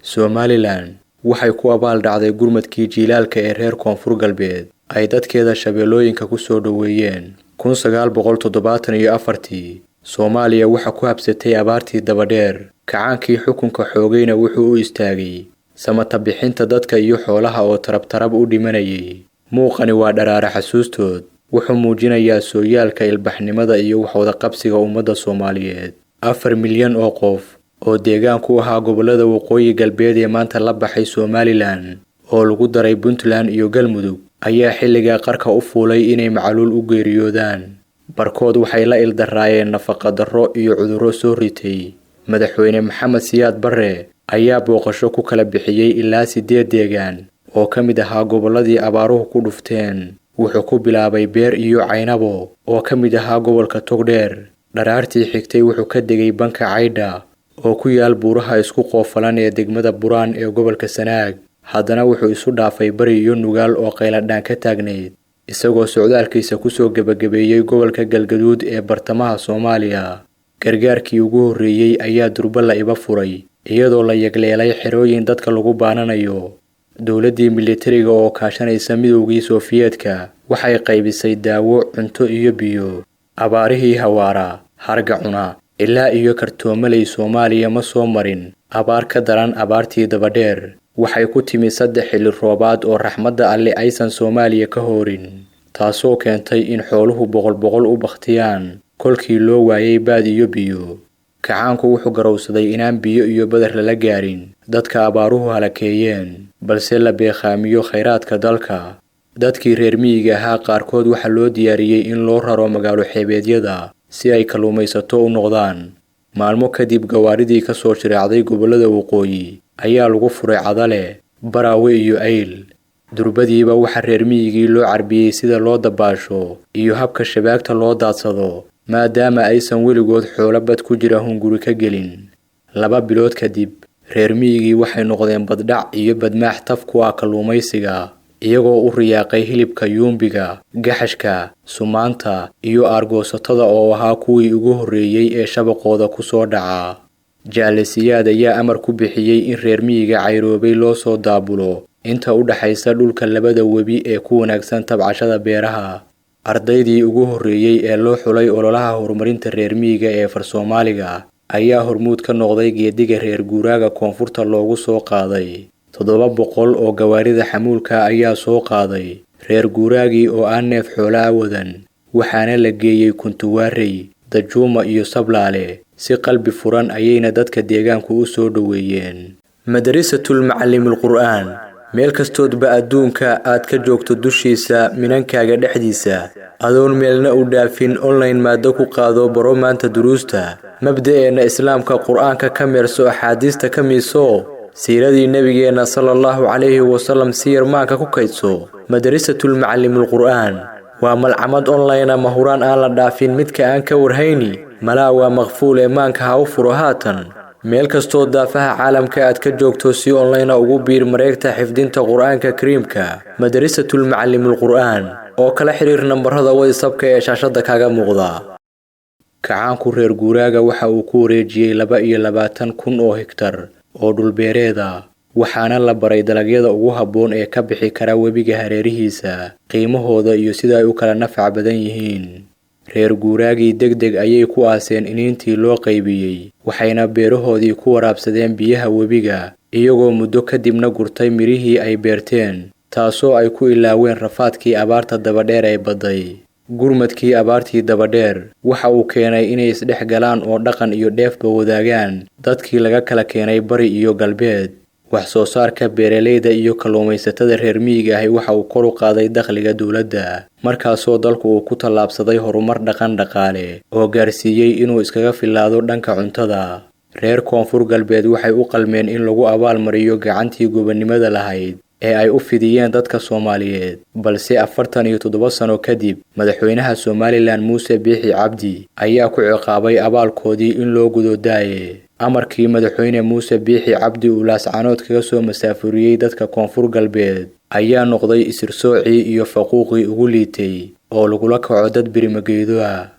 Somalilan waxay ku abaal dhacday gurmadkii jiilaalka ee reer Koonfur Galbeed ay dadkeeda shabeellooyinka ku soo dhoweeyeen. 1974-tii Soomaaliya waxa ku habsatay abaartii dabadheer. Kacaankii xukunka xoogayna wuxuu u istaagay samata bixinta dadka iyo xoolaha oo tarab-tarab u dhimanayay. Muuqani waa dharaare xasuustood, wuxuu muujinayaa sooyaalka ilbaxnimada iyo wax wada qabsiga ummadda Soomaaliyeed. 4 milyan oo qof oo deegaan ku ahaa gobollada Waqooyi Galbeed ee maanta la baxay Somalilan, oo lagu daray Puntland iyo Galmudug, ayaa xilligaa qarka u fuulay inay macaluul u geeriyoodaan. Barkood waxay la ildaraayeen nafaqa darro iyo cudurro soo ritay. Madaxweyne Maxamed Siyaad Barre ayaa booqasho ku kala bixiyey ilaa 8 deegaan oo ka mid ahaa gobolladii abaaruhu ku dhufteen. Wuxuu ku bilaabay Beer iyo Caynabo oo ka mid ahaa gobolka Togdheer. Dharaartii xigtay wuxuu ka degay Banka Caydha oo ku yaal buuraha isku qoofalan ee degmada Buraan ee gobolka Sanaag. Haddana wuxuu isu dhaafay Bari iyo Nugaal oo qayladhaan ka taagnayd, isagoo socdaalkiisa kusoo gebagabeeyey gobolka Galgaduud ee bartamaha Soomaaliya. Gargaarkii ugu horreeyey ayaa durba la iba furay, iyadoo la yagleelay xerooyin dadka lagu baananayo. Dowladdii militariga oo kaashanaysa Midowgii Soofiyeedka waxay qaybisay daawo, cunto iyo biyo. Abaarihii hawaara, harga cuna, ilaa iyo kartoomaley Soomaaliya ma soo marin abaar ka daran abaartii dabadheer. Waxay ku timi 3 xilli roobaad oo raxmadda Alle aysan Soomaaliya ka hoorin, taasoo keentay in xooluhu boqol boqol u bakhtiyaan kolkii loo waayay baad iyo biyo. Kacaanku wuxuu garowsaday inaan biyo iyo badar lala gaarin dadka abaaruhu halakeeyeen, balse la beekhaamiyo khayraadka dalka. Dadkii reer miyiga ahaa qaarkood waxaa loo diyaariyey in loo raro magaalo xeebeedyada si ay kalluumaysato u noqdaan. Maalmo kadib gawaaridii ka soo shiraacday gobollada waqooyi ayaa lagu furay Cadale, Baraawe iyo Ayl. Durbadiiba waxaa reer miyigii loo carbiyey sida loo dabaasho iyo habka shabaagta loo daadsado, maadaama aysan weligood xoolo bad ku jira hunguri ka gelin. 2 bilood kadib reer miyigii waxay noqdeen baddhac iyo badmaax taf ku ah kalluumaysiga, iyagoo u riyaaqay hilibka yuumbiga, gaxashka, sumaanta iyo aargoosatada oo ahaa kuwii ugu horreeyey ee shabaqooda ku soo dhaca. Jaalle Siyaad ayaa amar ku bixiyey in reer miyiga cayroobay loo soo daabulo inta u dhaxaysa dhulka labada webi ee ku wanaagsan tabcashada beeraha. Ardaydii ugu horreeyey ee loo xulay ololaha horumarinta reer miyiga ee Farsoomaaliga ayaa hormuud ka noqday geediga reer guuraaga koonfurta loogu soo qaaday. 700 oo gawaarida xamuulka ayaa soo qaaday reer guuraagii oo aan neef xoolaa wadan, waxaana la geeyey Kuntuwaarey, Dajuuma iyo Sablaale. Si qalbi furan ayayna dadka deegaanku u soo dhoweeyeen. Madarisatul Macallimil Qur'aan, meel kastoodba adduunka aad ka joogto dushiisa minankaaga dhexdiisa, adoon meelna u dhaafin, online maado ku qaado, baro maanta duruusta mabda'eenna islaamka, qur-aanka ka meerso, axaadiista ka miiso, siiradii nebigeenna sala allahu calayhi wasalam siyar maanka ku kaydso. Madarisatul Macallimil Qur'aan waa malcamad online ama huraan aan la dhaafin. Midka aan ka warhayni malaa waa maqfuul ee maanka ha u furo haatan. Meel kastoo daafaha caalamka aad ka joogto, si online ugu biir mareegta xifdinta qur-aanka kariimka Madarisatul Macallimil Qur'aan, oo kala xiriir nambarada WhatsApp-ka ee shaashada kaaga muuqda. Kacaanku reer guuraaga waxa uu ku wareejiyey 22,000 oo hektar oo dhulbeereeda, waxaana la baray dalagyada ugu habboon ee ka bixi kara webiga hareerihiisa, qiimahooda iyo sida ay u kala nafac badan yihiin. Reer guuraagii degdeg ayay ku aaseen iniintii loo qaybiyey, waxayna beerahoodii ku waraabsadeen biyaha webiga, iyagoo muddo kadibna gurtay mirihii ay beerteen, taasoo ay ku ilaaween rafaadkii abaarta dabadheer ee badday. Gurmadkii abaartii dabadheer waxa uu keenay inay isdhex galaan oo dhaqan iyo dheefba wadaagaan dadkii laga kala keenay bari iyo galbeed. Wax soo saarka beeralayda iyo kalluumaysatada reer miyiga ahi waxa uu kor u qaaday dakhliga dowladda, markaasoo dalku uu ku tallaabsaday horumar dhaqan dhaqaale oo gaarsiiyey inuu iskaga filaado dhanka cuntada. Reer Koonfur Galbeed waxay u qalmeen in lagu abaalmariyo gacantii gobonnimada lahayd ee ay u fidiyeen dadka Soomaaliyeed, balse 47 sano kadib madaxweynaha Somalilan Muuse Biixi Cabdi ayaa ku ciqaabay abaalkoodii in loo gudo daaye. Amarkii madaxweyne Muuse Biixi Cabdi uu Laascaanood kaga soo masaafuriyey dadka Koonfur Galbeed ayaa noqday isirsoocii iyo faquuqii ugu liitay oo lagula kaco dad birimageedo ah.